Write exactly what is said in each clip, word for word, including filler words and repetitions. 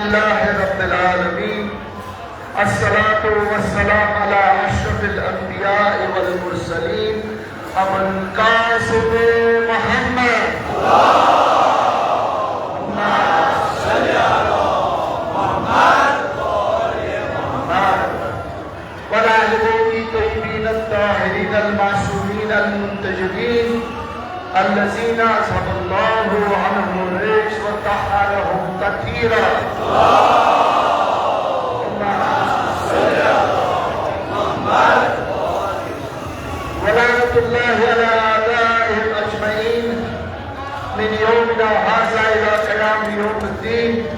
لله رب العالمين. الصلاة والسلام على أشرف الأنبياء والمرسلين أبو القاسم محمد. اللهم صل على محمد وآل محمد. وعلى آل بيته الطيبين الطاهرين المعصومين المنتجبين الذين أذهب الله عنهم الرجس وطهرهم تطهيرا. اللهم صل على محمد. ولعنة الله على أعدائهم أجمعين من يومنا هذا إلى قيام يوم الدين.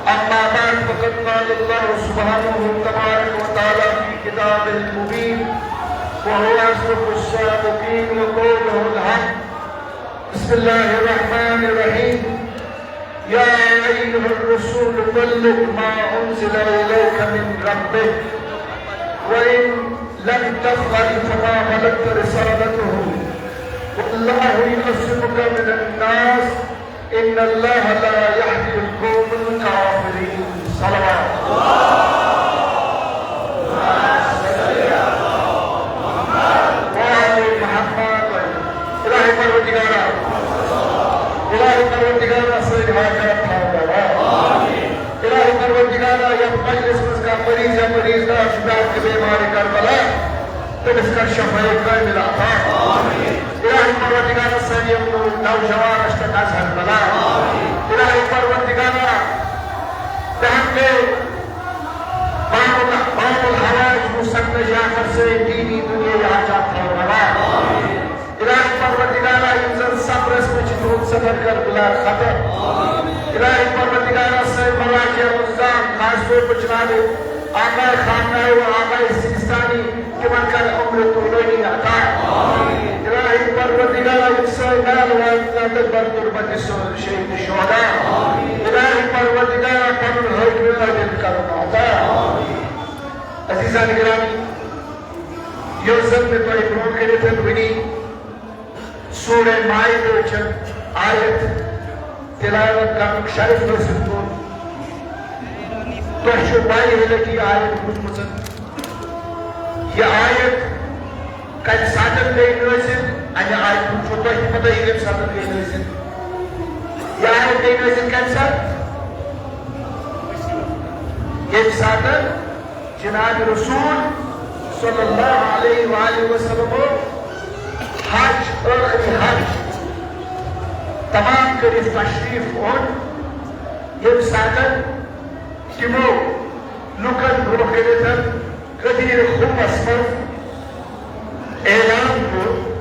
أما بعد، فقد قال الله سبحانه تبارك وتعالى في كتابه المبين، وهو أصدق الصادقين وقوله الحق. بسم الله الرحمن الرحيم. يا أيها الرسول بلغ ما أنزل إليك من ربك، وإن لم تفعل فما بلغت رسالته، والله يعصمك من الناس، إن الله لا يهدي القوم الكافرين. صلوات. وآل محمد. الٰہی پروردگارا، الٰہی پروردگارا، سٲنۍ حاجات تھاو روا۔ الٰہی پروردگارا، یتھ مجلس منٛز کانٛہہ مریض یا مریض دار چھُ، بہت کے بیمار کربلا، تٔمِس کر شفاء کاملہ عطا۔ الٰہی پروردگارا، سٲنۍ یِم نوجوان ٲسۍ تہٕ اظہر بلا۔ الٰہی پروردگارا، بہت کے باب ال-، باب الحوائج مُسکن جعفر سٕنٛدۍ دینی دُنیاوی حاجات تھاو روا۔ الٰہی پروردگارا، یِم زن سفرس منٛز چھِ، تِہُنٛد سفر کر بلا خطر۔ الٰہی پروردگارا، سٲنۍ مراجع الزام، خاص طور پر جناب آقائے خامنائی و آقائے سیستانی، تِمن کر عمر طولانی عطا۔ الٰہی پروردگارا، یِم سٲنۍ نال واتناو تہٕ بر تربت سٲنۍ شہید شہدا۔ الٰہی پروردگارا، پنُن حٲکم عادل کرُن عطا۔ عزیزان گرامی، یۄس زن مےٚ تۄہہِ برونٛہہ کٔرِتھ وٕنی سورہ مائدہ چن آیت تلاوت کرنُک شرف حٲصِل کوٚر۔ تۄہہِ چھو واریاہ لٹہِ یہِ آیت بوٗزمٕژ۔ یہِ آیت کمہِ ساتہٕ گٔے نٲزِل؟ امہِ آیتُک چھو تۄہہِ تہِ پتہ، یہِ کمہِ ساتہٕ گٔے نٲزِل۔ یہِ آیت گٔے نٲزِل کمہِ ساتہٕ؟ ییٚمہِ ساتہٕ جناب رسول صلی اللہ علیہ وآلہ وسلم حج، ٲخری حج تمام کٔرِتھ تشریف اوٚن، ییٚمہِ ساتہٕ تِمو لُکن برونٛہہ کٔنٮ۪تھ غدیر خُمس منٛز اعلان کوٚر،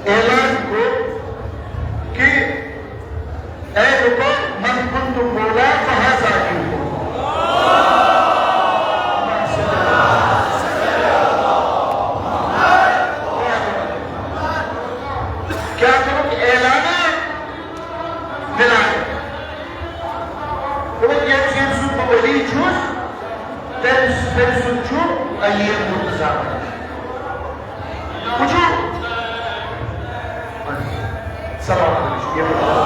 اعلان کوٚر کہ اے لوکو، من کنتم مولا فہذا دینکم۔ کیا کرو کہ اعلان ولایت۔ دوٚپُکھ، ییٚمہِ، ییٚمہِ سُنٛد بہٕ ولی چھُس، تٔمۍ، تٔمۍ سُنٛد چھُ علی مرتضیٰ۔ وٕچھِو۔ سلام علیکم۔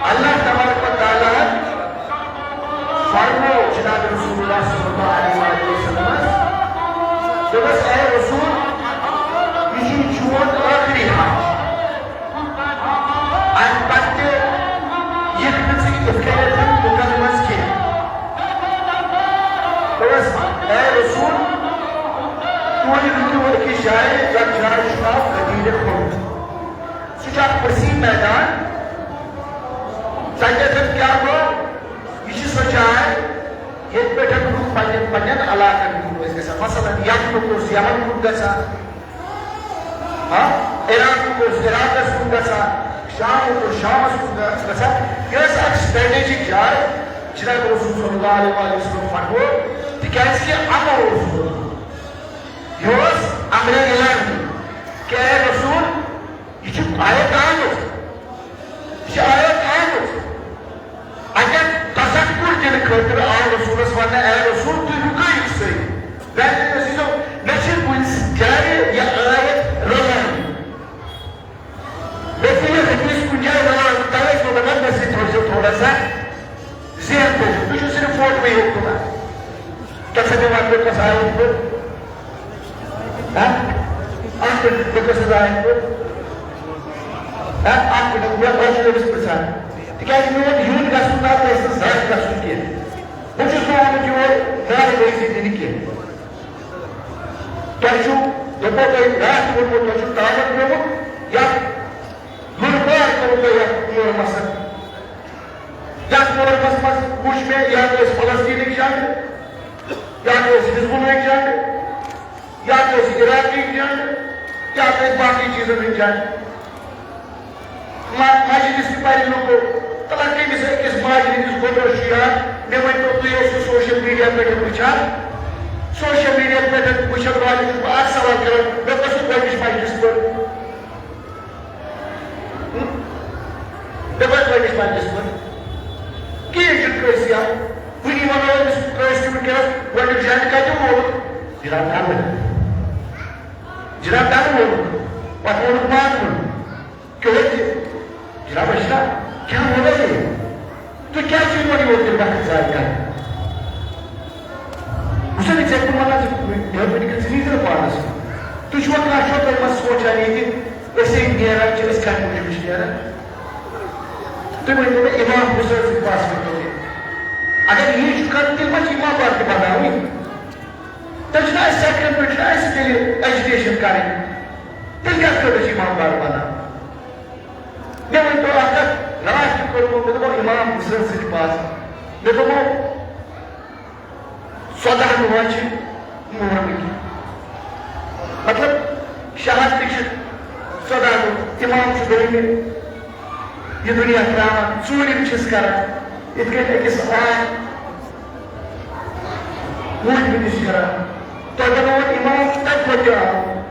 اللہ تبارک و تعالیٰ ہن فرمو جناب رسول اللہ صلی اللہ علیہ وآلہ وسلمس، دوٚپُس، اے رسول، یہِ چھُ چون ٲخری حج۔ اَمہِ پتہٕ تہِ یِکھ نہٕ ژٕ یِتھ کٔنٮ۪تھ لُکن منٛز کینٛہہ۔ دوٚپُس، اے رسول، تُہۍ رُکِو أکِس جایہِ، یَتھ جایہِ چھُ ناو غدیر خُم۔ سُہ چھُ اکھ وسیع میدان۔ تَتٮ۪تھ کیٛاہ گوٚو؟ یہِ چھِ سۄ جاے، ییٚتہِ پٮ۪ٹھ لُکھ پننٮ۪ن، پننٮ۪ن علاقن کُن ٲسۍ گژھان۔ مثلاً، یمنُک اوس یمن کُن گژھان، ہاں، عراقُک اوس عراقس کُن گژھان، شامُک اوس شامس کُن گژھان۔ یہِ ٲس اکھ strategic جاے، جناب رسول صلی اللہ علیہ وسلم فرموو، تِکیازِ کہِ امر اوس کوٚرمُت۔ یہِ اوس امرِ الٰہی۔ کہِ اے رسول، یہِ چھِ آیت آمٕژ۔ یہِ چھِ آیت آمٕژ۔ اَتٮ۪ن تذکر دِنہٕ خٲطرٕ آو رسولس وننہٕ، اے رسول، تُہۍ رُکٲیِو سٲری۔ میانہِ عزیزو، مےٚ چھِ کُنہِ جایہِ یہِ آیت بہٕ کٔژ آیہِ پٔر؟ ہہ، اَکھ مِنٹ، مےٚ، بہٕ چھُس أمِس پرٛژھان۔ تِکیٛازِ میون یُن گژھُن نہ، تۄہہِ چھُنہٕ زانٛہہ گژھُن کینٛہہ۔ بہٕ چھُس نہٕ آمُت یور نارٕ بٲزی دِنہِ کینٛہہ۔ تۄہہِ چھُو، دوٚپمو تۄہہِ راتھ ووٚنمُت، تۄہہِ چھُو دعوت پیوٚمُت، یَتھ لُرٕ بار کوٚرُو تۄہہِ یَتھ محرمَس۔ یَتھ محرمَس منٛز وٕچھ مےٚ، یا تہِ ٲسۍ فلسطیٖنٕکۍ جنٛگ، یا تہِ ٲسۍ حزب اللہٕکۍ جنٛگ، یا تہِ ٲسۍ عراقٕکۍ جنٛگ، یا تہِ ٲسۍ باقٕے چیٖزَن ہٕنٛدۍ جنٛگ۔ ما-، مجلس تہِ پرِ لُکو، تہٕ لۄکٹہِ أمِس أکِس ماجہِ ہٕنٛدِس گۄڈٕ چھُ یاد، مےٚ ؤنۍ تو، تُہۍ ٲسِو سوشل میڈیا پٮ۪ٹھ وٕچھان، سوشل میڈیا پٮ۪ٹھ وٕچھن والٮ۪ن چھُس بہٕ اکھ سوال کران، مےٚ کۄس چھُ گۄڈٕنِچ مجلس پٔر؟ ہم؟ مےٚ کۄس گۄڈٕنِچ مجلس پٔر؟ کِہیٖنۍ چھُنہٕ کٲنٛسہِ یاد۔ وٕنی وَنو أمِس کٲنٛسہِ تہِ وٕنکیٚنَس، گۄڈٕنیُک جنٛگ کَتہِ ووت؟ جناب کَمہٕ؟ جناب کَمہٕ ووت؟ پَتہٕ ووٚنُکھ مان کُن۔ کیوں جی؟ جناب اشرف، کیا ہو رہا ہے؟ تو کیا چیز بڑی ہوتی ہے وقت ضائع کرنا؟ بہٕ چھُس نہٕ ژےٚ کُن وَنان زِ مےٚ ؤنۍ کھٔژ نہٕ یہِ پانَس کُن۔ تُہۍ چھُوا کانٛہہ چھُوا تۄہہِ منٛز سونٛچان یہِ کہِ أسۍ ییٚتہِ نیران چھِ، أسۍ کَمہِ موٗجوٗب چھِ نیران؟ تُہۍ ؤنۍ تو مےٚ، اِمام حُسین سٕنٛدِ پاسہٕ ؤنۍ تو مےٚ۔ اگر یی چھُ کَرُن، تیٚلہِ ما چھِ اِمام بار تہِ بَناوٕنۍ؟ تیٚلہِ چھُنہ اَسہِ سٮ۪کرَن پٮ۪ٹھ چھُنہ اَسہِ تیٚلہِ ایجوکیشن کَرٕنۍ؟ تیٚلہِ کَتھ خٲطرٕ چھِ اِمام بار بَناوُن؟ مےٚ ؤنۍ تو اَکھ کَتھ، راتھ کیُتھ کوٚرمو مےٚ دوٚپمو اِمام حُسین سٕنٛدِ پاسہٕ؟ مےٚ دوٚپمو، ژۄداہ دۄہ چھِ محرمٕکۍ۔ مطلب، شہادتٕکۍ چھِ ژۄداہ دۄہ، اِمام چھُ دوٚیمہِ یہِ دُنیا ترٛاوان، ژوٗرِم چھِس کران، یِتھ کٔنۍ أکِس آے پوٗتمہِ نِش کران۔ تۄہہِ بنووُ اِمام، تَتہِ کھۄتہٕ تہِ آو۔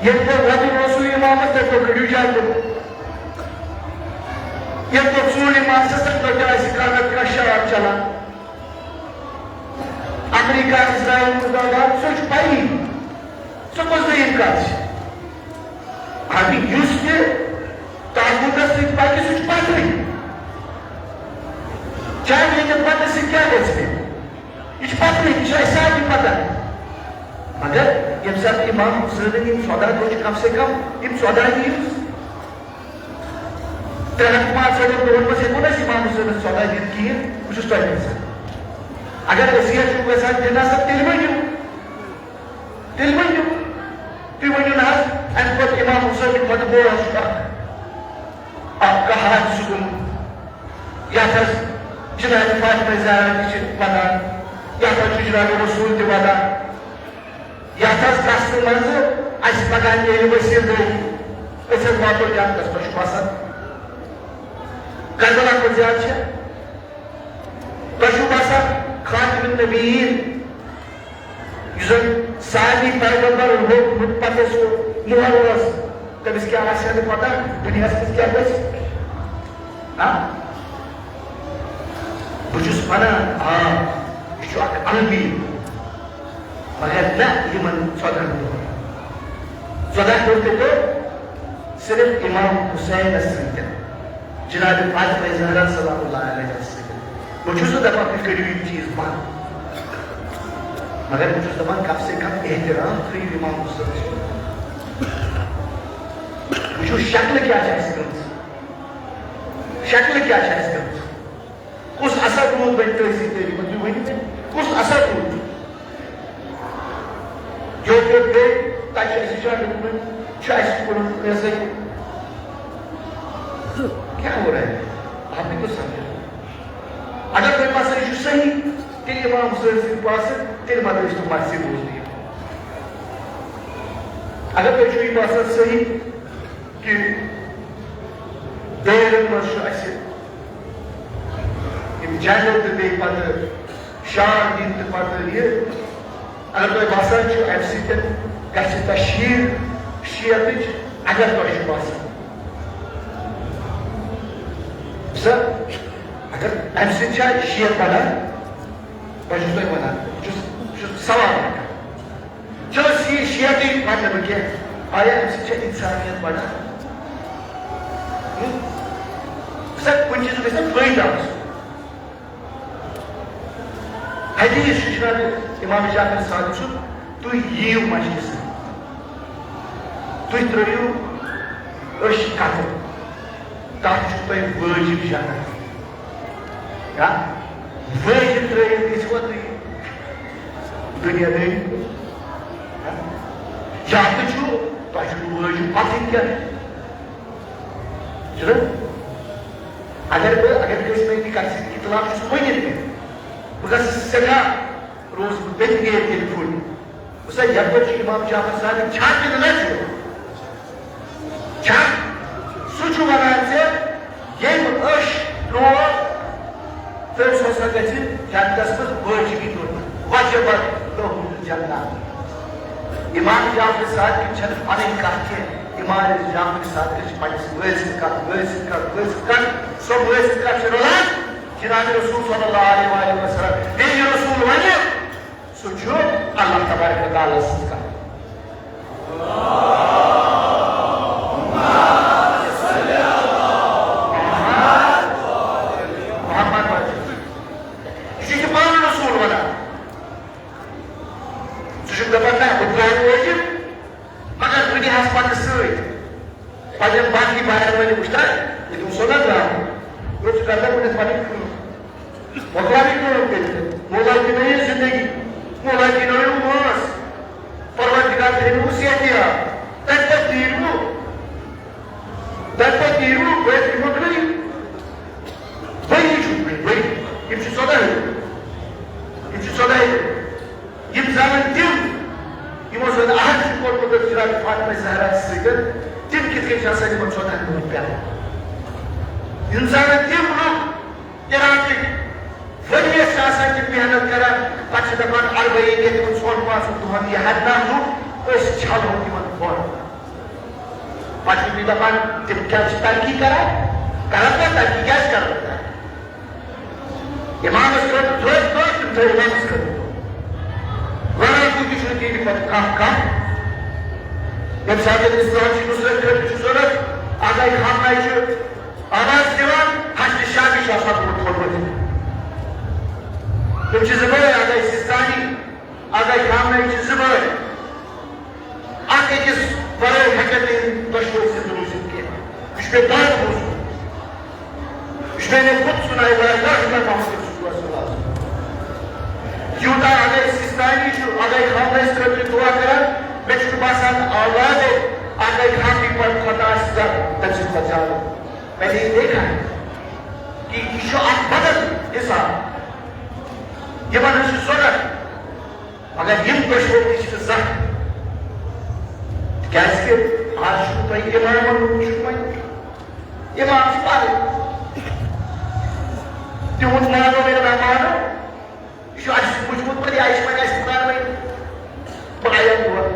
ییٚلہِ تۄہہِ وۄتہِ اوسوٕ اِمامَس، تَتہِ پٮ۪ٹھ کٔڑِو جنڈٕ۔ ییٚلہِ تۄہہِ ژوٗرِ ماسَس، تَتہِ پٮ۪ٹھ تہِ آسہِ کانٛہہ نَتہٕ کانٛہہ شعار چلان۔ امریکہ، اسرائیل، مُردہ باد، سُہ چھُ پَیی۔ سُہ کۄس دوٚیِم کَتھ چھِ؟ اَدٕ یُس تہِ طاغوٗتَس سۭتۍ پَکہِ، سُہ چھُ پَتہٕ۔ چاہے ییٚتٮ۪تھ پَتہٕ سۭتۍ کیٛاہ گژھِ مےٚ؟ یہِ چھُ پَتہٕ، یہِ چھُ اَسہِ سارنٕے پَتہ۔ مگر ییٚمہِ ساتہٕ اِمام حُسینٕنۍ یِم ژۄداہ دۄہ چھِ، کم سے کم یِم ژۄداہ دۄہ، ترٛےٚ ہَتھ پانٛژھ ہَتھ دۄہَن منٛز ہٮ۪کو نہٕ أسۍ اِمام حُسینَس ژۄداہ دِتھ کِہیٖنۍ، بہٕ چھُس تۄہہِ وَنان۔ اگر أسۍ یَتھ چھُ یَژھان دِنَس، تہٕ تیٚلہِ ؤنِو، تیٚلہِ ؤنِو، تُہۍ ؤنِو نہ حظ، اَمہِ کھۄتہٕ اِمام حُسینٕکۍ کھۄتہٕ بوٚڑ حظ چھُ اَکھ، اَکھ کانٛہہ حادثہٕ گوٚمُت۔ یَتھ حظ جناب فاطمہ زہرا تہِ چھِ وَنان، یَتھ حظ چھُ جناب رسول تہِ وَنان، یَتھ حظ قصرٕ منٛزٕ اَسہِ پَگاہ میلہِ ؤسیٖلہٕ دٲری، أسۍ حظ واتو جنتَس۔ تۄہہِ چھُو باسان کربلا کھۄتہٕ زیادٕ چھےٚ؟ تۄہہِ چھُو باسان خاتم النبیین، یُس زن سارنٕے پیغمبرن ہوومُت پتہٕ سُہ مُہر اوس، تٔمِس کیٛاہ آسہِ ہا نہٕ پتہ دُنیاہس منٛز کیٛاہ گژھِ؟ ہا؟ بہٕ چھُس ونان، آ، یہِ چھُ اکھ المی، مگر نہ یِمن ژۄدہن دۄہن۔ ژۄدہ دۄہ تہِ گوٚو صرف امام حسینس سۭتۍ۔ جناب فاطمہ زہرا سلام اللہ علیہا سۭتۍ۔ بہٕ چھُس نہٕ دَپان تُہۍ کٔرِو یِم چیٖز بنٛد، مگر بہٕ چھُس دَپان کم سے کم احترام تھٲیِو اِمام حُسینَس۔ وٕچھِو شکلہٕ کیٛاہ چھِ اَسہِ گٔمٕژ، شکلہٕ کیٛاہ چھِ اَسہِ گٔمٕژ، کُس اثر روٗد وۄنۍ تٔتھۍ سۭتۍ تٔتھۍ منٛز؟ تُہۍ ؤنِو مےٚ، کُس اثر روٗد؟ یوٚت یوٚت گٔے، تَتہِ چھُ اَسہِ جنڈٕ تُلُن، چھُ اَسہِ تُلُن، یہِ ہسا یہِ۔ کیٛاہ ہو رہا ہے؟ آپ نے کچھ سمجھا؟ اگر تۄہہِ باسان یہِ چھُ صحیح، تیٚلہِ اِمام حُسین سٕنٛدِ پاسہٕ، تیٚلہِ ما ٲسۍ تِم مرثی بوزنہٕ یِوان؟ اگر تۄہہِ چھُو یہِ باسان صحیح کہِ دٲیرن منٛز چھُ اَسہِ یِم جنڈٕ تہٕ بیٚیہِ پتہٕ شعار دِنۍ تہٕ پتہٕ یہِ، اگر تۄہہِ باسان چھُ اَمہِ سۭتۍ گژھِ تشہیٖر شیعتٕچ، اگر تۄہہِ چھُ باسان، سر، اگر اَمہِ سۭتۍ چھا شیعت بڑان، بہٕ چھُس تۄہہِ وَنان، بہٕ چھُس، بہٕ چھُس سوال کران۔ چلو، سی شیعتی مطلب کیٛاہ؟ آیا اَمہِ سۭتۍ چھا اِنسانیت بڑان؟ ہُم؟ سر، کُنہِ چیٖزُک گژھِ نا فٲیدٕ آسُن۔ حدیث چھُ جناب امام جعفر صادق سُنٛد، تُہۍ یِیِو مجلسَس۔ تُہۍ ترٲیِو أچھ کَتٕر، تَتھ چھُ تۄہہِ وٲجِب جنت۔ کیٛاہ؟ وٲجِب ترٲیِتھ گٔژھِوا تُہۍ دُنیا دٲری؟ کیٛاہ؟ یا تہِ چھُ، تۄہہِ چھُو وٲجِب پَتہٕ کیٛاہ؟ چھُنہ؟ اگر بہٕ، اگر کٲنٛسہِ مےٚ یہِ کَتھ سۭتۍ اِختلاف چھُ، سُہ ؤنِتھ مےٚ، بہٕ گژھٕ سٮ۪ٹھاہ روزٕ بہٕ بے نیت تیٚلہِ پھُٹۍ۔ وٕچھ سا، یَپٲرۍ چھُ اِمام جعفر صادق چھا کِنہٕ نہ چھُ؟ چھا؟ سُہ چھُ وَنان زِ ییٚمۍ أچھ ترٛوو، تٔمۍ سُنٛد ہسا گژھِ جنتَس منٛز وٲجِبی طور پر۔ وجبت لہو الجنہ۔ اِمام جعفر صادق چھَنہٕ پَنٕنۍ کَتھ کینٛہہ۔ اِمام جعفر صادق چھِ پنٛنِس مٲلۍ سٕنٛز کَتھ، مٲلۍ سٕنٛز کَتھ، مٲلۍ سٕنٛز کَتھ۔ سۄ مٲلۍ سٕنٛز کَتھ چھِ رَلان جناب رسول صلی اللہ علیہ وآلہ وسلم۔ ییٚلہِ رسول وَنہِ، سُہ چھُ اللہ تبارک و تعالیٰ سٕنٛز کَتھ۔ محمد وجہ۔ یہِ چھُ پانہٕ رسول وَنان۔ سُہ چھُ دَپان، نہ، بہٕ ترٛاوٕ وٲجِب، مگر بہٕ دِہَس پَتہٕ سۭتۍ۔ پَتہٕ یِم باقٕے بارَن وٲلۍ وٕچھتَن، یہِ تِم سوزَن ترٛاوُن۔ یورٕ چھُ گژھان وٕنِتھ پَنٕنۍ کٲم۔ مۄکلاو یہِ کٲم کٔرِتھ۔ مولا دِنٲیِو زِندگی، مولا دِنٲیِو وٲنٛس۔ پَروَردِگار تھٲیِو صحت یاب۔ تَتہِ پٮ۪ٹھ نیٖرِو۔ تَتہِ پٮ۪ٹھ نیٖرِو، بٔلۍ یہِ مۄکلٲیِو۔ ؤری چھُ وٕنہِ، ؤری۔ یِم چھِ ژۄداہ ؤری۔ یِم چھِ ژۄداہ ؤری۔ یِم زانن تِم، یِمو زن عہد چھُ کوٚرمُت حضرت فاطمہ زہرا سۭتۍ، تِم کِتھ کٔنۍ چھِ آسان یِمن ژۄدہن دۄہن پٮ۪وان؟ یِم زانن تِم لُکھ، عراقٕکۍ، ؤریَس چھِ آسان تِم محنت کران، پتہٕ چھِ دپان، اربعین گٔے تِمن ژۄن پانٛژن دۄہن یہِ ہتھ نام لُکھ، أسۍ چھلہو تِمن بۄن۔ پتہٕ چھِ تُہۍ دپان، تِم کیٛاہ چھِ ترقی کران؟ کران کیٛاہ ترقی؟ کیٛاہ چھِ کران؟ اِمامَس خٲطرٕ تھٲے کٲم، تِم تھٲے اِمامَس خٲطرٕ کٲم۔ لڑٲے کُن تہِ چھُنہٕ تِہِنٛدِ کھۄتہٕ کانٛہہ کم۔ ییٚمہِ ساتہٕ اِسلام چھِ نُصرت خٲطرٕ چھُ ضروٗرت، آقای خامنہ چھُ آواز دِوان، حشد شامی چھُ آسان گوٚمُت کھوٚلمُت۔ تِم چھِ زٕ بٲے، آقای سیستانی، آقای خامنہ چھِ زٕ بٲے۔ اکھ أکِس ورٲے ہٮ۪کن نہٕ یِم دۄشوے زِندٕ روٗزِتھ کینٛہہ۔ یہِ چھُ مےٚ پانہٕ بوٗزمُت۔ یہِ چھُ مےٚ خود سُناے واریاہ محمد رسول اللہ صلی اللہ علیہ وسلم۔ یوٗتاہ اگرے سِستانی چھُ، اگرے خامنس خٲطرٕ دُعا کران، مےٚ چھُنہٕ باسان اولادے اگرے خامنہٕ پتہٕ خۄدا آسہِ زیادٕ، تٔمۍ سٕنٛدِ کھۄتہٕ زیادٕ۔ میں نے یہ دیکھا ہے کہ یہِ چھُ اکھ بدل حساب۔ یِمن ہٕنٛز چھِ ضروٗرت۔ مگر یِم دۄشوٕنی چھِ زانٛہہ، کیٛازِ کہِ آز چھُنہٕ تۄہہِ اِمامَن ہُنٛد چھُنہٕ وۄنۍ۔ اِمام چھُ پَرُن۔ تِہُنٛد مانو یا نہ مانو، یہِ چھُ اَسہِ وٕچھمُت، پَتہٕ یہِ آیہِ چھِ وۄنۍ اَسہِ پانہٕ ؤنۍ۔ بہٕ آیو اور۔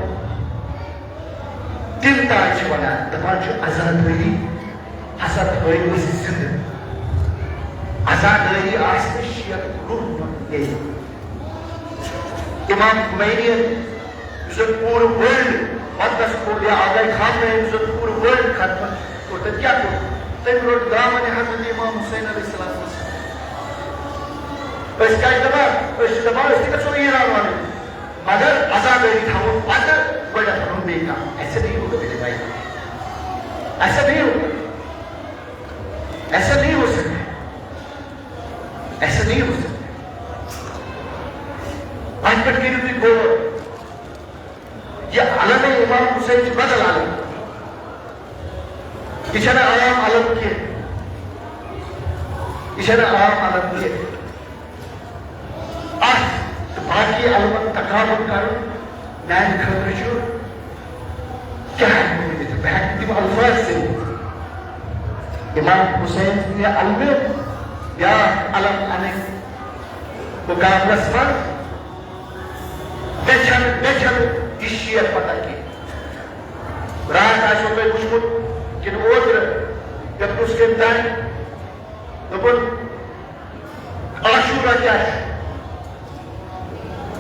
تِم تہِ چھِ وَنان، دَپان چھِ، عزادٲری ہسا تھٲیِو أسۍ زِندٕ۔ عزادٲری آسہِ نہٕ شیخ روح ییٚلہِ۔ امام خمینین، یُس زن پوٗرٕ world وطنس کھوٚل یا آقای خامنہ، یُس زن پوٗرٕ world ختم کوٚر، تٔمۍ کیٛاہ کوٚر؟ تٔمۍ روٚٹ دامن حضرت امام حسین علیہ السلام۔ أسۍ کیٛاہ چھِ دپان؟ أسۍ چھِ دپان أسۍ تہِ گژھو ایران وَنٕنۍ، مگر عزادٲری تھاوو پتہٕ، گۄڈٕنٮ۪تھ وَنو بیٚیہِ کانٛہہ۔ ایسا نہیں ہوگا میرے بھائی، ایسا نہیں ہوگا، ایسا نہیں ہو سکتا۔ ایسا نہیں ہو سکتا۔ اَتھ پٮ۪ٹھ کٔرِو تُہۍ غور۔ یہِ علم امام حسین چھُ بدل علم۔ یہِ چھَنہٕ عام علم کینٛہہ۔ یہِ چھَنہٕ عام علم کینٛہہ۔ اَتھ تہٕ باقی علمن تقابل کرُن میانہِ خٲطرٕ چھُ کیٛاہ ہٮ۪کہٕ بہٕ ؤنِتھ؟ بہٕ ہٮ۪کہٕ تِم الفاظ ژٔلِتھ۔ امام حسین سٕنٛدِ علمہٕ بیٛاکھ علم انٕنۍ مقابلس منٛز، مےٚ چھَنہٕ، مےٚ چھَنہٕ یہِ شعر پتہ کینٛہہ۔ راتھ آسیو تۄہہِ وٕچھمُت کِنہٕ اوترٕ، یَتھ کُس کٔمۍ تام دوٚپُن، عاشورہ کیٛاہ چھُ؟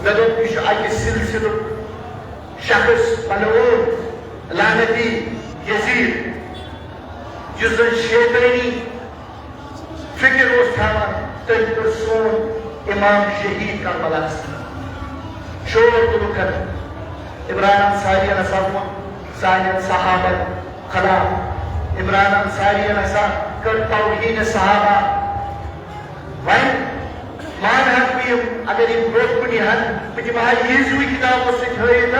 مےٚ دوٚپ، یہِ چھُ اَکہِ سلسلُک شخص، ملعون، لعنتی یزید، یُس زن شیطٲنی فکر اوس تھاوان، تٔمۍ کوٚر سون امام شہید کربلاہس منٛز۔ شور تُلُکھ۔ عمران انصاری ہسا ووٚن، سانٮ۪ن صحابن خلاف۔ عمران انصاری ہسا کٔر توہین صحابہ۔ وۄنۍ مانہٕ ہا بہٕ یِم، اگر یِم برٛونٛہہ کُن یِہن، بہٕ دِمہٕ ہا ییٖژوٕے کِتابو سۭتۍ ہٲوِتھ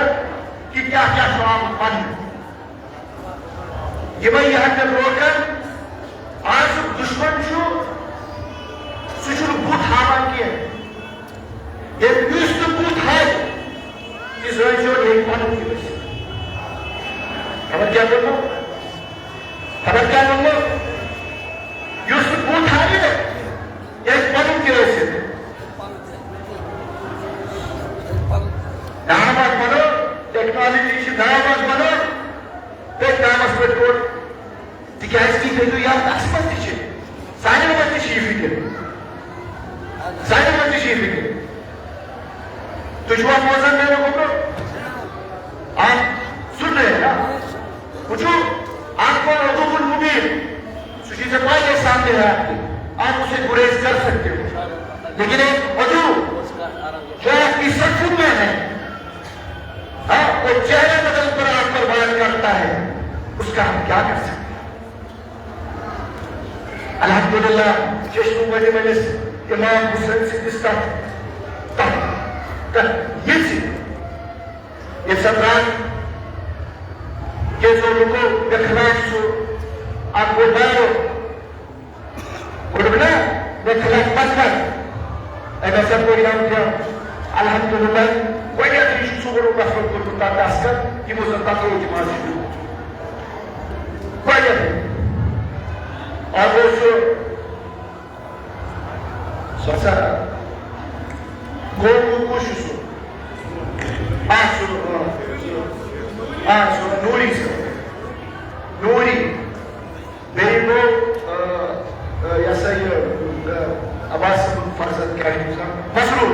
کہِ کیٛاہ کیٛاہ چھُ آمُت پننہٕ۔ یِمے یِہن نہٕ برٛونٛہہ کُن۔ آزُک دُشمن چھُ، سُہ چھُنہٕ بُتھ ہاوان کینٛہہ۔ ییٚلہِ یُس تہِ بُتھ ہاوِ، یہِ زٲنۍ زیو، یہِ ہیٚکہِ پنُن تہِ ٲسِتھ۔ خبر کیٛاہ ووٚنمو؟ خبر کیٛاہ ووٚنمو؟ یُس تہِ بُتھ ہاوِ، یہِ ہیٚکہِ پنُن تہِ ٲسِتھ۔ ناو اکھ بنو، ٹیکنالوجی چھِ ناو اکھ بنو، تٔتھۍ ناوس پٮ۪ٹھ کوٚر۔ تِکیٛازِ تُہۍ تھٲیِو یاد، اَسہِ منٛز تہِ چھِ، سانٮ۪ن منٛز تہِ چھِ یہِ فِکِر۔ سانٮ۪ن منٛز تہِ چھِ یہِ فِکِر۔ تُہۍ چھِوا بوزان میٛانیو خبرو؟ آ، سُن رہے نا؟ وٕچھِو، آپ کو عدو مبین، سُہ چھُ ژےٚ پَے، یہِ سامنے ہے آپ کے۔ آپ اسے گریز کر سکتے ہو۔ لیکن ایک عدو، جو آپ کی صفوں میں ہے، ہاں، وہ چہرے بدل کر آپ پر وار کرتا ہے، اس کا ہم کیا کر سکتے ہیں؟ الحمدللہ، چشمہٕ وٲلۍ وٲلِس امام حسین سٕنٛدِس تتھ، تتھ، تتھ ییٚژِ، ییٚمہِ ساتہٕ راتھ کینٛژو لُکو مےٚ خلاف سُہ اکھ بوٚڑ بارٕ کوٚرُکھ نا، مےٚ خلاف پتھر، أمۍ ہسا کوٚر یِم تہِ۔ الحمدللہ، گۄڈٕنیتھٕے چھُ سُہ ووٚنمُت، نفرت کوٚرمُت تتھ دستخط، یِمو زن تتھ اعتماد چھُ دیُتمُت۔ گۄڈٕنیتھٕے۔ اَتھ اوس سُہ، سُہ ہسا گوٚو، کُس چھُ سُہ؟ آ، سُہ، آ، سُہ نوری صٲب۔ نوری۔ بیٚیہِ گوٚو، آ، آ، یہِ ہسا یہِ، آ، عباس صٲبُن فرزند کیٛاہ چھُ آسان؟ مسرور۔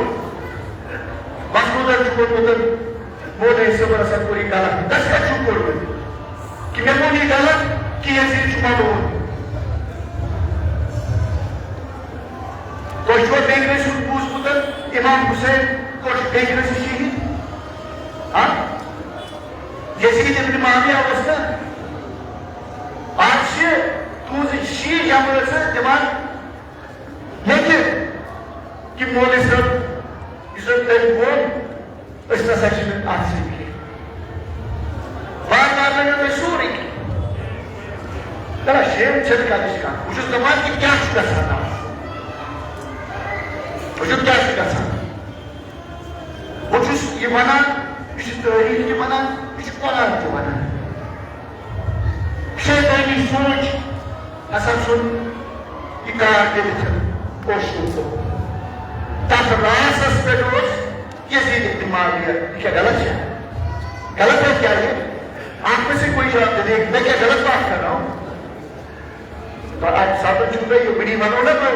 مسروٗرن چھُ ووٚنمُت، مولوی صٲبن ہسا کوٚر یہِ غلط۔ تَس کَتہِ چھُو کوٚرمُت؟ کہِ مےٚ کوٚر یہِ غلط کہِ یزیٖد چھُ ملوٗن؟ تۄہہِ چھُوا بیٚیہِ کٲنٛسہِ ہُنٛد بوٗزمُت؟ امام حسین کوٚر بیٚیہِ کٲنٛسہِ شہیٖد؟ ہاں؟ یزید ابن معاویہ اوس نا؟ آز چھِ تُہنٛزٕ شیعہ جمٲژ دِوان ییٚتہِ کہِ مولوی صٲب، یُس زن تٔمۍ ووٚن، أسۍ نسا چھِنہٕ اتھ سۭتۍ کینٛہہ۔ بار بار ؤنِو تُہۍ سورُے کینٛہہ۔ نہ، نہ، شیم چھَنہٕ کَتھ، یہِ چھِ کَتھ۔ بہٕ چھُس دَپان کہِ کیٛاہ چھُ گژھان آز؟ وٕچھِو کیٛاہ چھُ گژھان۔ بہٕ چھُس یہِ وَنان، یہِ چھِ تٲریٖخ تہِ وَنان، یہِ چھُ قرآن تہِ وَنان۔ شیطٲنی سونٛچ ہسا ژھُن یہِ کار کٔرِتھ اوس نہٕ سُہ۔ تَتھ راسَس پٮ۪ٹھ اوس یزید ابن معاویہ۔ یہ کیا غلط ہے؟ غلط ہے کیا یہ؟ آپ میں سے کوئی جواب دے دے، میں کیا غلط بات کر رہا ہوں؟ تو آپ سب چونکہ یہ بڑی بنو نا، تو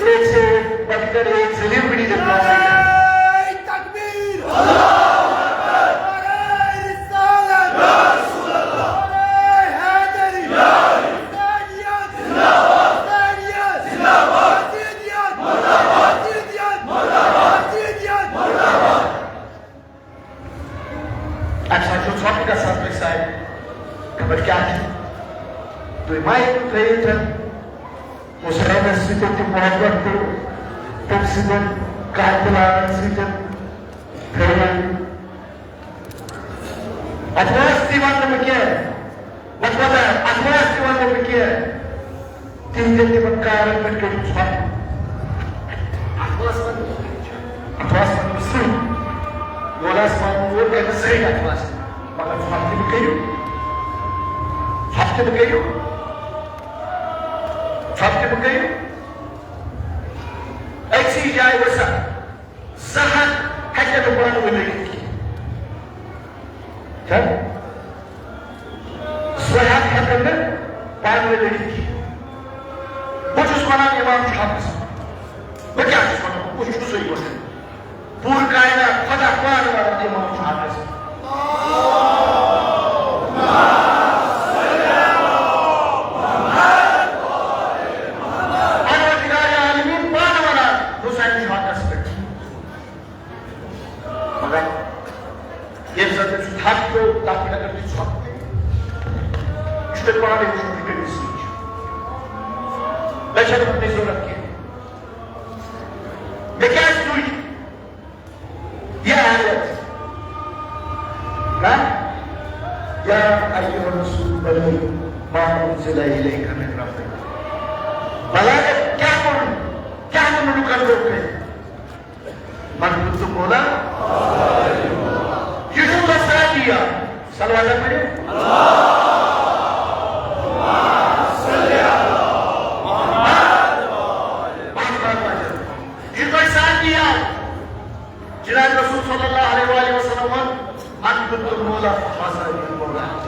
ایک سے بڑھ کر ایک ذلیل بڑی جب نعرہ تکبیر! نعرہ رسالت! نعرہ حیدری! حسینیت! حسینیت! اَمہِ ساتہٕ چھُ ژھۄپہٕ گژھان تۄہہِ سارنٕے۔ خبر کیٛاہ چھُ؟ تُہۍ ما ہیٚکِو تھٲیِتھ حُسینَس سۭتۍ تہِ محبت تہٕ تٔمۍ سٕنٛدٮ۪ن قاتلانَن سۭتۍ تھٲیِو۔ اَتھ منٛز تہِ وَنہٕ نہٕ بہٕ کینٛہہ۔ وۄنۍ وَنہٕ، اَتھ منٛز تہِ وَنہٕ نہٕ بہٕ کینٛہہ۔ تِہنٛدٮ۪ن تِمن کارن پٮ۪ٹھ کٔرِو ژھۄپہٕ۔ اَتھ منٛز وَنہٕ، اَتھ منٛز وَنہٕ بہٕ سُے۔ یورٕ آسہِ وَنُن، یورٕ کَرِ نہٕ زٕہٕنۍ اَتھ منٛز۔ مگر ژھۄپہٕ تہِ مہٕ کٔرِو۔ ژھۄپہٕ تہِ مہٕ کٔرِو۔ ژھۄپہٕ تہِ مہٕ کٔرِو۔ أکسٕے جایہِ وٕچھسا۔ زٕ ہتھ ہیٚکن نہٕ پانہٕ ؤنۍ لٔڑِتھ کینٛہہ۔ چھا؟ زٕ ہتھ ہیٚکن نہٕ پانہٕ ؤنۍ لٔڑِتھ کینٛہہ۔ بہٕ چھُس وَنان، اِمام چھُ حقس۔ بہٕ کیٛاہ چھُس وَنان؟ بہٕ چھُس سُے وَنان۔ پوٗرٕ کائنات خۄدا پانہٕ وَنان، اِمام چھُ حقس۔ پروردگار عالمین پانہٕ وَنان، حسین چھُ حقس پٮ۪ٹھ۔ مگر ییٚمہِ ساتہٕ تٔمۍ سُنٛد حق پیوٚو، تَتھ پٮ۪ٹھ اگر تُہۍ ژھۄپہٕ کٔرِو، پانے وٕچھُن تہٕ کٔرِو سۭتۍ۔ مےٚ چھَنہٕ پنٕنۍ ضروٗرت کینٛہہ۔ مےٚ کیٛازِ تُج یہِ آیت؟ ہا؟ یا ایھا الرسول بلغ ما انزل الیک من ربک۔ بلاغت کیٛاہ ووٚن؟ کیٛاہ ووٚن لُکن برٛونٛہہ کَنہِ؟ من کُنتُ مولا۔ یہِ چھُ وسعتی۔ صلوات پٔرِو۔ یہِ چھُ وسعتی۔ جناب رسول صلی اللہ علیہ وآلہ وسلم ووٚن، من کُنتُ مولا فہذا مولا۔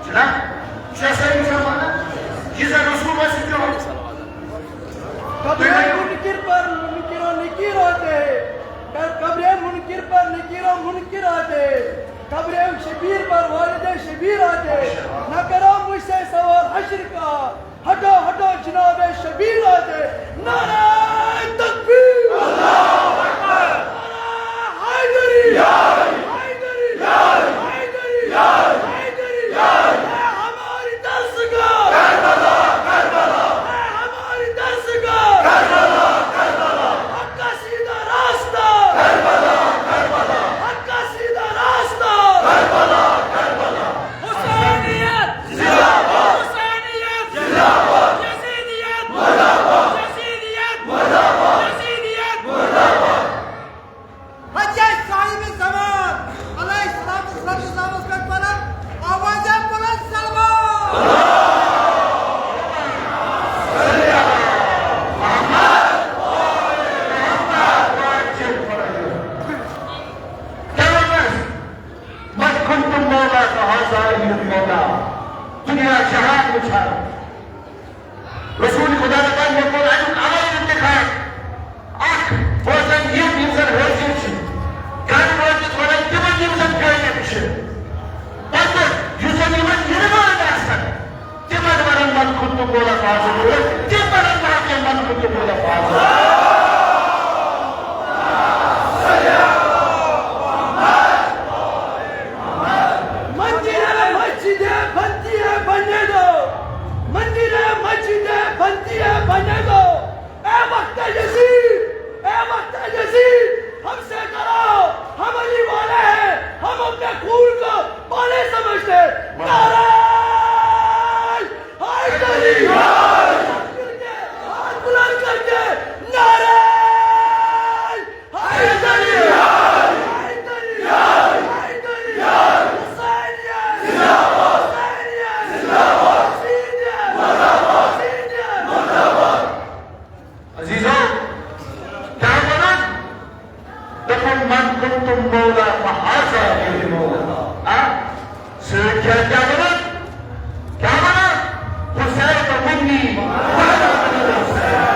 جناب، چھُ سٲری زمانہ، یہِ زن رسول وسعتی۔ قبرِ منکر پر منکر و نکیر آتے ہیں۔ قبرِ منکر پر نکیر و منکر آتے ہیں۔ قبرِ شبیر پر والدِ شبیر آتے ہیں۔ نہ کرو مجھ سے سوال حشر کا، ہٹو ہٹو جنابِ شبیر آتے ہیں۔ نعرہ تکبیر۔ اللہ اکبر۔ نعرہ حیدری۔ حیدری۔ حیدری۔ حیدری۔ اے ہماری درسگاہ۔ کربلا، کربلا۔ اے ہماری درسگاہ۔ کربلا، کربلا۔ حق کا سیدھا راستہ۔ کربلا، کربلا۔ حق کا سیدھا راستہ۔ کربلا، کربلا۔ حسینیت زندہ باد۔ حسینیت زندہ باد۔ یزیدیت مردہ باد۔ یزیدیت مردہ باد۔ یزیدیت مردہ باد۔ وجہ صاحب زمان علیہ الصلوۃ والسلام اس پر پڑھا، آواز بلند سلوات۔ من کنتم مولا فهذا علی المولا۔ دنیا جہان وچھان۔ رسول خدا دپان، مےٚ کوٚر اَمیُک عمل انتخاب۔ اکھ بوزن یِم، یِم زن حٲضِر چھِ۔ گرٕ وٲتِتھ وَنان تِمن، یِم زن غٲیب چھِ۔ پتہٕ یُس زن یِمن یِنہٕ وٲلۍ آسن، تِمن وَنان، من کنتم مولا فهذا۔ تِم وَنان باقین، من کنتم مولا فهذا۔ مندر مسجد بنتی ہے بننے دو، مندر مسجد بنتی ہے بننے دو۔ اے وقت یزید، اے وقت یزید، ہم سے ڈرو، ہم علی والے ہیں، ہم اپنے خون کو پانی سمجھتے ہیں۔ نعرہ حیدری! ہاتھ بلند کر کے، نعرہ حیدری! حیدری! حیدری! حسینیت! حسینیت! حسینیت! عزیزو، کیٛاہ وَنان؟ دوٚپُن، من کنتم مولا فہذا علی المولا۔ آ؟ سۭتۍ چھا کیٛاہ وَنان؟ کیٛاہ وَنان؟ حسین منی وانا من الحسین۔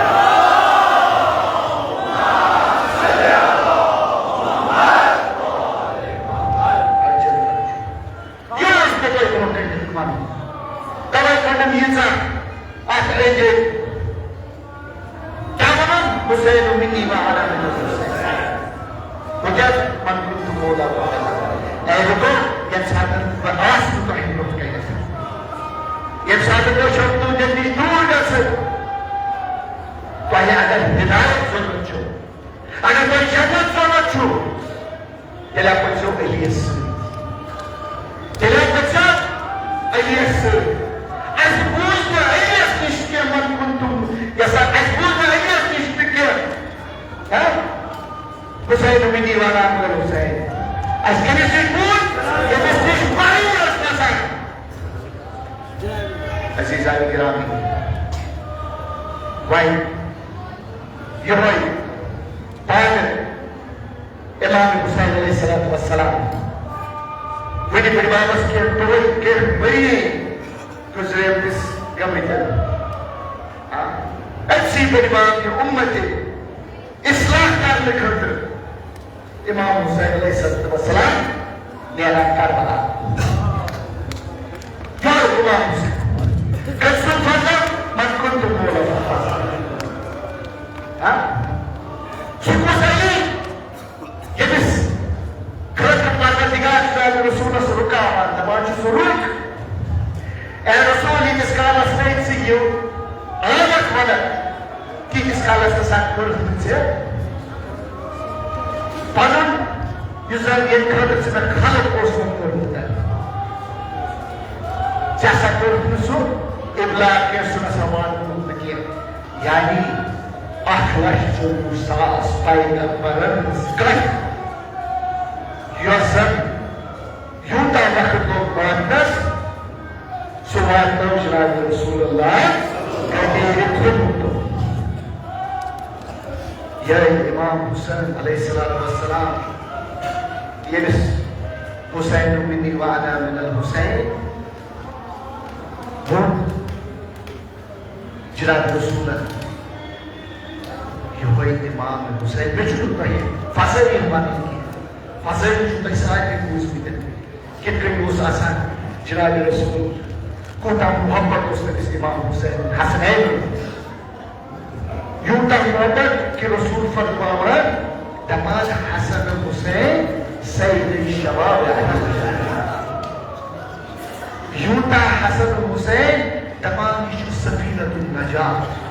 یہِ اوس مےٚ تۄہہِ برونٛہہ کَنہِ وَنُن۔ تَوَے کٔڈٕم ییٖژاہ اَتھ أنٛدۍ أنٛدۍ۔ کیٛاہ وَنان؟ حسین منی وانا من الحسین۔ وۄنۍ کیٛاہ وَنہٕ؟ من کنتم مولا فہذا۔ اے لُکو، ییٚمہِ ساتہٕ بہٕ آسہٕ نہٕ تۄہہِ برونٛہہ کَنٮ۪تھ، ییٚمہِ ساتہٕ تُہۍ چھِو تُہٕنٛدٮ۪ن نِش دوٗر گژھٕ، تۄہہِ اگر ہدایت ضروٗرت چھُ، اگر تۄہہِ جنت ضروٗرت چھُ، تیٚلہِ ہا پٔکۍزیو علی یَس سۭتۍ۔ تیٚلہِ ہا پٔکۍزیو علی یَس سۭتۍ۔ اَسہِ بوٗز نہٕ علی یَس نِش کینٛہہ، من کنتم، یَس سا اَسہِ بوٗز نہٕ علی یَس نِش تہِ کینٛہہ۔ ہا؟ حسین منی وانا من الحسین۔ اَسہِ کٔمِس نِش بوٗز؟ ییٚمِس نِش وحی ٲس نظر۔ عزیزان گرامی، وۄنۍ یِہوٚے پانہٕ امام حسین علیہ الصلوۃ والسلام۔ وٕنہِ بٕڈِ ببس کینٛہہ دۄہٕے، کینٛہہ ؤری گُزریمتِس گٔمٕتٮ۪ن۔ آ، أمۍ سٕے بٕڈِ بب یہِ اُمتِ اصلاح کرنہٕ خٲطرٕ امام حسین علیہ الصلوۃ والسلام نیران کربلا۔ یور امام حسین۔ کٔمۍ سُنٛد فضل؟ من کنتم مولا فہذا۔ ہاں؟ سُہ کُس علی؟ ییٚمِس خٲطرٕ پروردگار جناب رسولس رُکاوان، دپان چھُ، سُہ رُک۔ اے رسول، یہِ کوٚرُتھ نہٕ ژےٚ پنُن، یُس زن ییٚمہِ خٲطرٕ ژےٚ مےٚ خلق اوسُتھ کوٚرمُت۔ ژےٚ ہسا کوٚرُتھ نہٕ سُہ ابلاغ کینٛہہ، سُہ نہ سا واتنووُتھ نہٕ کینٛہہ۔ یعنی اکھ لچھ ژوٚوُہ ساس پیغمبرن ہٕنٛز کتھ، یۄس زن یوٗتاہ وقت لوٚگ واتنس، سُہ واتنٲو جناب رسول اللہ گدیرِ تھوٚدمُت۔ یہِ امام حسین علیہ الصلوۃ والسلام، ییٚمِس حسین منی وانا من الحسین ووٚن، جناب رسولن، یہوے امام حسین، مےٚ چھُنہٕ تۄہہِ فضٲیِل ونٕنۍ کینٛہہ، فضٲیِل چھُو تۄہہِ سارنٕے بوٗزمٕتۍ۔ کِتھ کٔنۍ اوس آسان جناب رسول، کوٗتاہ محبت اوس تٔمِس امام حسین حسنین، یوٗتاہ محبت کہ رسول فرماوان، دپان، حسن حسین سید شباب اہل جنت۔ یوٗتاہ حسن حسین، دپان، یہِ چھُ سفینۃ النجات۔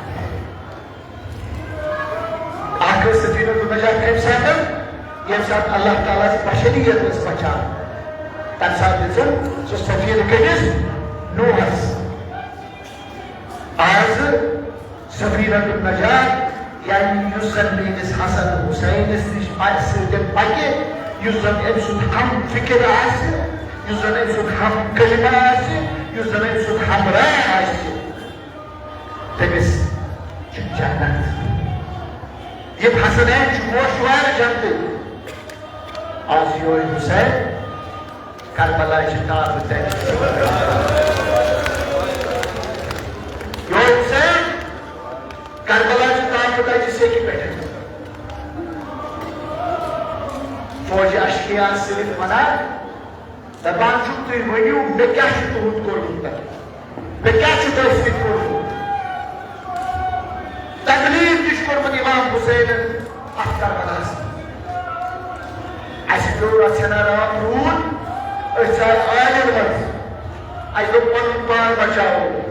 اکھ ٲس سفینۃ النجات کمہِ ساتہٕ؟ ییٚمہِ ساتہٕ اللہ تعالیٰ ہس بشریت ٲس بچان، تمہِ ساتہٕ دِژٕن سُہ سفینہٕ کٔمِس؟ نوحس۔ آز سفینۃ النجات، یعنی یُس زن میٲنِس حسن حسینس نِش پکہِ، سۭتۍ پکہِ، یُس زن أمۍ سُنٛد ہم فکر آسہِ، یُس زن أمۍ سُنٛد ہم کلمہ آسہِ، یُس زن أمۍ سُنٛد ہمراہ آسہِ، تٔمِس چھُ جنت۔ یِم حسنین چھِ گوشوار جنتٕکۍ۔ آز یِہوٚے حسین کربلا چھِ تاپہٕ تَتہِ۔ یِہوٚے حسین کربلا چھِ تاپہٕ تَتہِ سیٚکہِ پٮ۪ٹھ۔ فوجہِ اشقیا صرف وَنان، دپان چھُم، تُہۍ ؤنِو، مےٚ کیٛاہ چھُ تُہُنٛد کوٚرمُت تَتہِ؟ مےٚ کیٛاہ چھُ تۄہہِ سۭتۍ کوٚرمُت؟ تکلیف تہِ چھُ کوٚرمُت امام حسینن اَتھ کربلاہَس منٛز۔ اَسہِ پیوٚو رژھِ ہنا راتھ روٗد، أسۍ ژاے آلہِ منٛز، اَسہِ دوٚپ پنُن پان بچاوو،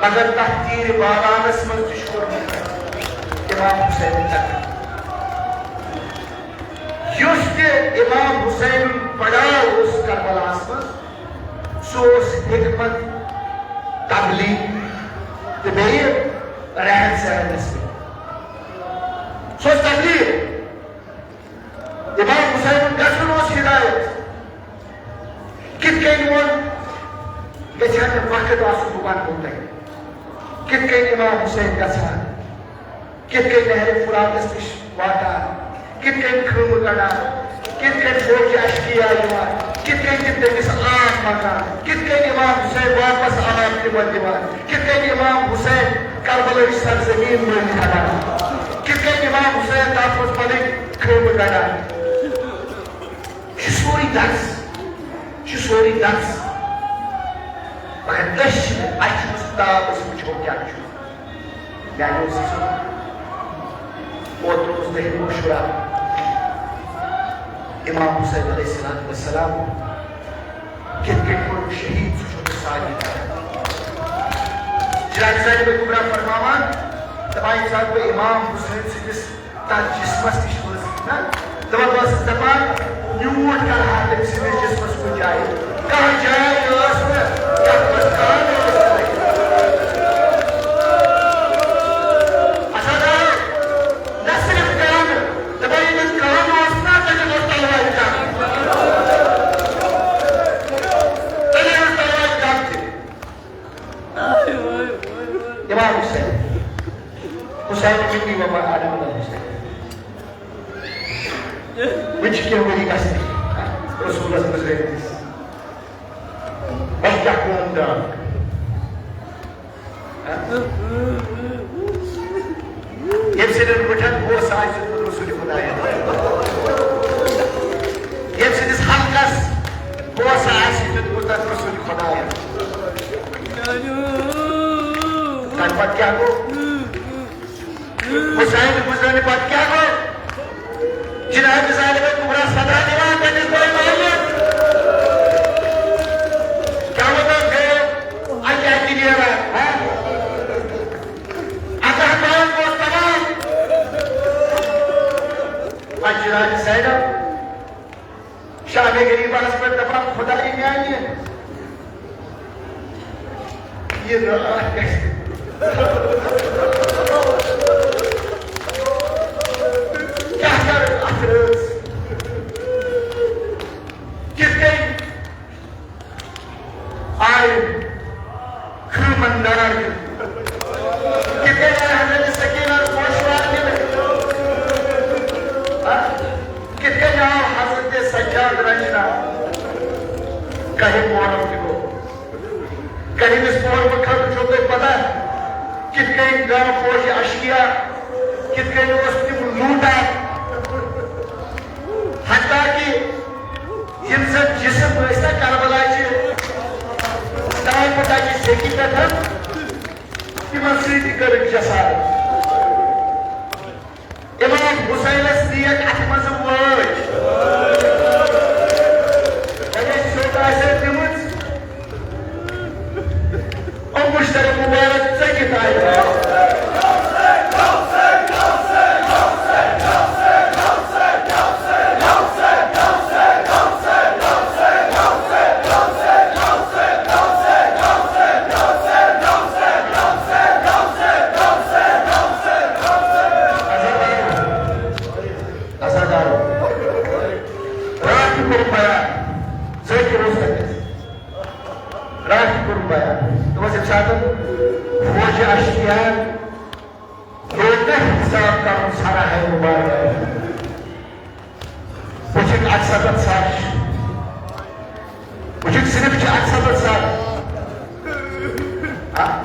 مگر تَتھ تیٖرِ بالانس منٛز تہِ چھُ کوٚرمُت امام حسینن تکلیف۔ یُس تہِ امام حسین پڑاو اوس کربلاہس منٛز، سُہ اوس حکمت، تبلیغ تہٕ بیٚیہِ رہن سہنس پٮ۪ٹھ۔ سُہ اوس تبلیغ۔ امام حسین گژھُن اوس ہدایت۔ کِتھ کٔنۍ ووٚن، گژھِ ہا نہٕ وقت آسُن، بہٕ وَنہٕ تۄہہِ۔ کِتھ کٔنۍ امام حسین گژھان، کِتھ کٔنۍ نہرِ فراتس نِش واتان، کِتھ کٔنۍ خۭمہٕ کڑان، کِتھ کٔنۍ فوجہِ اشقیا یِوان، کِتھ کٔنۍ تِم تٔمِس آب منٛگان، کِتھ کٔنۍ امام حسین واپس آب تِمن دِوان، کِتھ کٔنۍ امام حسین کربلٕچ سرزمین مٔلۍ ہٮ۪وان، کِتھ کٔنۍ امام حسین تتھ منٛز پنٕنۍ خۭمہٕ کڑان۔ یہِ چھُ سورُے درس، یہِ چھُ سورُے درس۔ مگر أسۍ چھِنہٕ، اَسہِ چھُنہٕ سُہ تاب، أسۍ وٕچھو کیٛاہ چھُ۔ میٛانیو عزیٖزو، اوترٕ اوس دٔہِم عاشورہ، امام حسین علیہ الصلوۃ والسلام کِتھ کٔنۍ کوٚرُکھ شہیٖد، سُہ چھُ سارنٕے پَتہ۔ جناب زینب کبریٰ فرماوان، دَپان، ییٚمہِ ساتہٕ بہٕ امام حسین سٕنٛدِس تَتھ جسمس نِش ؤژھ نا، دَپان، بہٕ ٲسٕس دَپان، میوٗٹھ کَرٕ ہا تٔمۍ سٕنٛدِس جسمس کُنہِ جایہِ۔ کانٛہہ جاے ٲس نہٕ، یَتھ منٛز کانٛہہ ٲس نہٕ۔ اَسا درٛاو، نہ صرف کانٛہہ، دَپان، ییٚمِس کانٛہہ اوس نا، تٔمِس اوس تَلوارِ جنگ۔ تٔمِس اوس تَلوارِ جنگ تہِ۔ امام حسین، حسین ابن و آدم حسین۔ وۄنۍ چھِ کینٛہہ ؤری گژھنٕے رسولس گُزریمتِس۔ وۄنۍ کیٛاہ قوم درٛاو؟ ییٚمہِ سٕنٛدٮ۪ن بٔٹھٮ۪ن بوسہٕ آسہِ دیُتمُت رسول خدایَن، ییٚمہِ سٕنٛدِس حلقس بوسہٕ آسہِ دیُتمُت تَتھ رسول خدایَن۔ تَمہِ پتہٕ کیٛاہ گوٚو؟ حسین گُزرنہٕ پتہٕ کیٛاہ گوٚو؟ جناب زینب کبریٰ صدا دِوان پننِس بٲے ماجہِ۔ کیٛاہ وَنان گٔیو؟ اَتہِ اَتہِ نیران، ہا؟ اَتھ ہَتھ اوس تمام۔ یہِ راتھ گژھِ۔ کیٛاہ کَرٕ اَتھ رٲژ؟ کِتھ کٔنۍ آیہِ خٲمن دار دِنہٕ؟ کِتھ کٔنۍ آیہِ حضرت سکینہ پوشوار دِنہٕ؟ ہا؟ کِتھ کٔنۍ آو حضرت سجاد رچنہٕ؟ کَہہِ محرم تہِ گوٚو۔ کٔہمِس پورٕ خٲطرٕ چھو تۄہہِ پتہ، کِتھ کٔنۍ گام فوج اشکیا، کِتھ کٔنۍ اوس تِم لوٗٹان؟ حتیٰ کہِ یِم زن جسم ٲسۍ نا کربلا چہِ ٹاپہٕ تَتہِ سیٚکہِ پٮ۪ٹھ، تِمن سۭتۍ تہِ کٔرٕکھ جسارت۔ امام حسینس دِیَکھ اتھ منٛز وٲج۔ تۄہہِ سیوٚد آسہِ دِمٕژ۔ او مشترک مبارک ژٔکِتھ آیہِ۔ عزادارو، راتھ تہِ کوٚرُم بیان، ذٲکِر اوس تَتہِ۔ راتھ تہِ کوٚرُم بیان۔ دوٚپمَس، ییٚمہِ ساتہٕ فوجہِ اَشکِیاہَن لوگ نہ حساب کَرُن سَرَہَے مُبارکَے۔ وٕچھِکھ اَکھ سَتَتھ سَر۔ وٕچھِکھ صرف چھِ اَکھ سَتَتھ سَر۔ آ،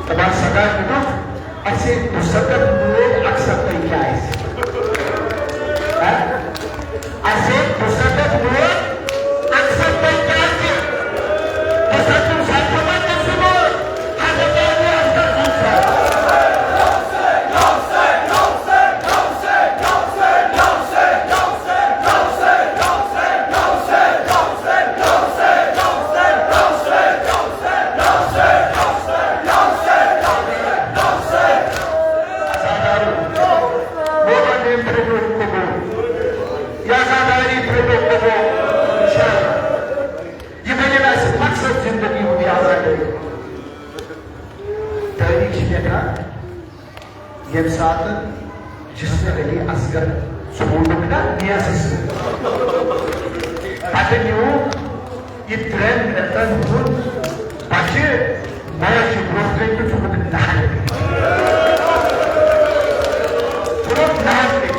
دَپان سَداہ مِنَٹ، اَسہِ دُسَتَتھ مٲلۍ اَکھ سَتَتھ کیٛازِ؟ آ، اَسہِ دُسَتَتھ مٲلۍ اَکھ سَتَتھ کیٛازِ؟ دُسَتَتھ سَتَتھ مٲلۍ، حضرت علی اصغر سُنٛد سَر۔ عزادارو، بوبا نیم تھٲوِو قبول۔ یہِ عزاداری تھٲوِو قبول۔ انشاءاللہ۔ یہِ بنہِ نہٕ اَسہِ مقصد زندگی ہُنٛد یہِ عزادٲری۔ تٲریٖخ چھِ لیکھان، ییٚمہِ ساتہٕ جسم علی اصغر ژھونُکھ نا میزٕ سۭتۍ، پتہٕ نیوٗکھ یہِ ترٛٮ۪ن رٮ۪تن ہُنٛد بچہِ ماجہِ برٛونٛہہ کَنہِ تہٕ ژھُنُکھ نہر کٔرِتھ۔ ژھُنُکھ نہر کٔرِتھ۔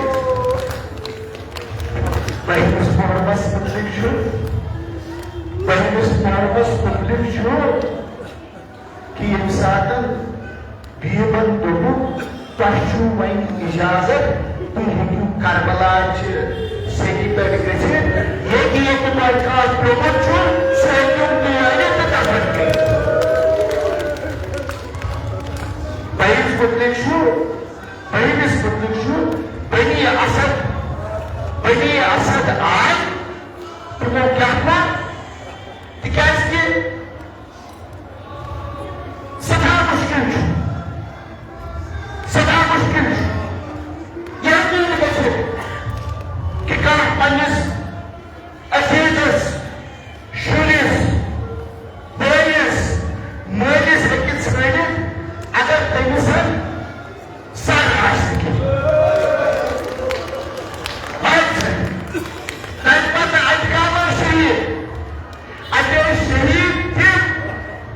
بٔہمِس محرمس مُتعلق چھُ، بٔہمِس محرمس مُتعلق چھُ، کہِ ییٚمہِ ساتہٕ بیٖبن دوٚپُکھ، "تۄہہِ چھُو وۄنۍ اِجازت، تُہۍ ہیٚکِو کربلا چہِ سیٚکہِ پٮ۪ٹھ گٔژھِتھ، ییٚتہِ ییٚتہِ تۄہہِ کانٛہہ پیوٚمُت چھُ، سُہ ہیٚکِو تُہۍ أنِتھ تہٕ دفن کٔرِتھ۔" بٔہمِس مُتعلق چھُ، بٔہمِس مُتعلق چھُ، بنی اسد، بنی اسد آے، تِمو کیٛاہ کوٚر؟ تِکیٛازِ کہِ سٮ۪ٹھاہ مُشکِل چھُ، سٮ۪ٹھاہ مُشکِل چھُ۔ یہِ ہیٚکہِ نہٕ گٔژھِتھ کہِ کانٛہہ پننِس عزیزس، شُرِس، بٲیِس، مٲلِس ہیٚکہِ ژھٲنٛڈِتھ، اگر تٔمِس سر آسہِ نہٕ کینٛہہ۔ وۄنۍ تَمہِ پتہٕ اَتہِ کیٛاہ وَنہِ شہیٖد؟ اَتہِ ٲسۍ شہیٖد تِم،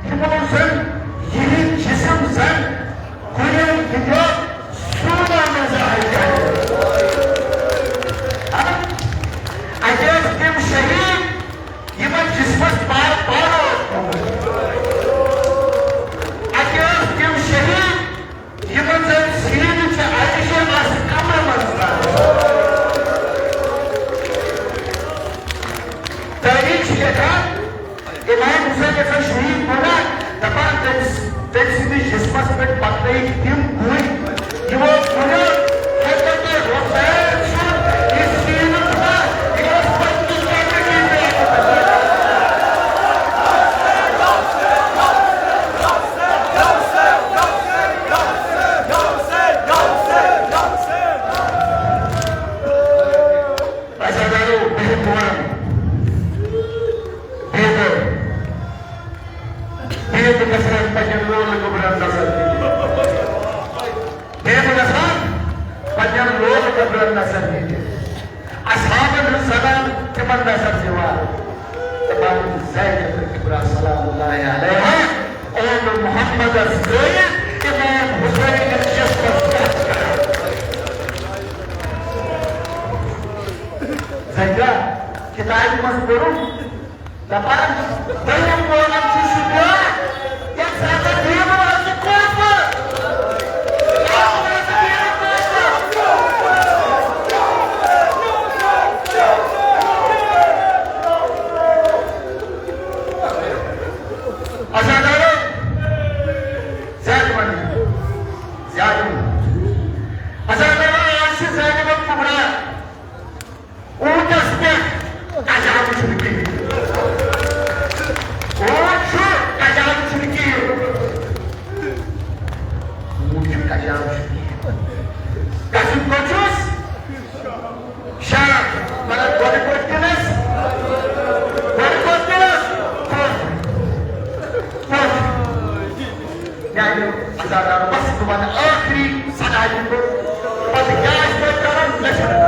یِمو زَن یِہِنٛدۍ جسم زَن گُرٮ۪ن ہٕنٛدیو سوٗنو منٛز آیہِ کڑنہٕ۔ اَتہِ ٲسۍ تِم شہیٖد یِمن جسمس پار پانہٕ اوس گوٚمُت۔ اَتہِ ٲسۍ تِم شہیٖد یِمن زَن سیٖنہٕ چہِ اَرِشن آسہٕ کمرٕ منٛز ترٛاوان۔ تٲریٖخ چھِ لیکھان، امام حسین ییٚلہِ زن شہیٖد گوٚو نا، دپان تٔمۍ س-، تٔمۍ سٕنٛدِس جسمس پٮ۪ٹھ پکنٲیِکھ تِم گُرۍ، یِمو گُرٮ۪و حضرت حسین سُنٛد یہِ سیٖنہٕ چھُ نا، یہِ اوس پننِس قبرِ کِنۍ بیٹھمُت۔ عزادارو، بِہِو بہٕ وَنہٕ۔ بِہِو۔ بِہِو تہٕ گژھان پننہِ نظر دِتھ۔ بیٚیہِ گژھان پننٮ۪ن لوکن نظر دِتھ۔ اصحابن ہٕنٛز زنان تِمن نظر دِوان۔ دپان زینب کبریٰ سلام اللہ علیہا، اولڈ محمدس گٔے امام حسینس جسمس پٮ۪ٹھ کران۔ زینب کتابہِ منٛز پوٚرُم، دپان، دوٚیِم مولوی چھُ سُہ بیٛاکھ، ییٚمہِ ساتہٕ دیٖوَن آسہِ کوپُر۔ عزادارو، زیادٕ وَنٕنۍ، زیادٕ وَنٕنۍ۔ عزادارو، آز چھِ زینب کبریٰ۔ اوٗنٹس پٮ۪ٹھ کجاو چھُنہٕ کِہیٖنۍ۔ اوٗنٹ چھُ، کجاو چھُنہٕ کِہیٖنۍ۔ اوٗنٹ چھُ، کجاو چھُنہٕ کِہیٖنۍ۔ گژھُن کوٚت چھُس؟ شام۔ مگر گۄڈٕ کوٚت دِنَس؟ گۄڈٕ کوٚت دِنَس؟ کوٚت؟ کوٚت؟ میانیو عزادارو، بس بہٕ ونہٕ ٲخری صدا دِمہٕ بہٕ۔ پتہٕ کیٛاہ آسہِ تۄہہِ کرُن، مےٚ چھُنہٕ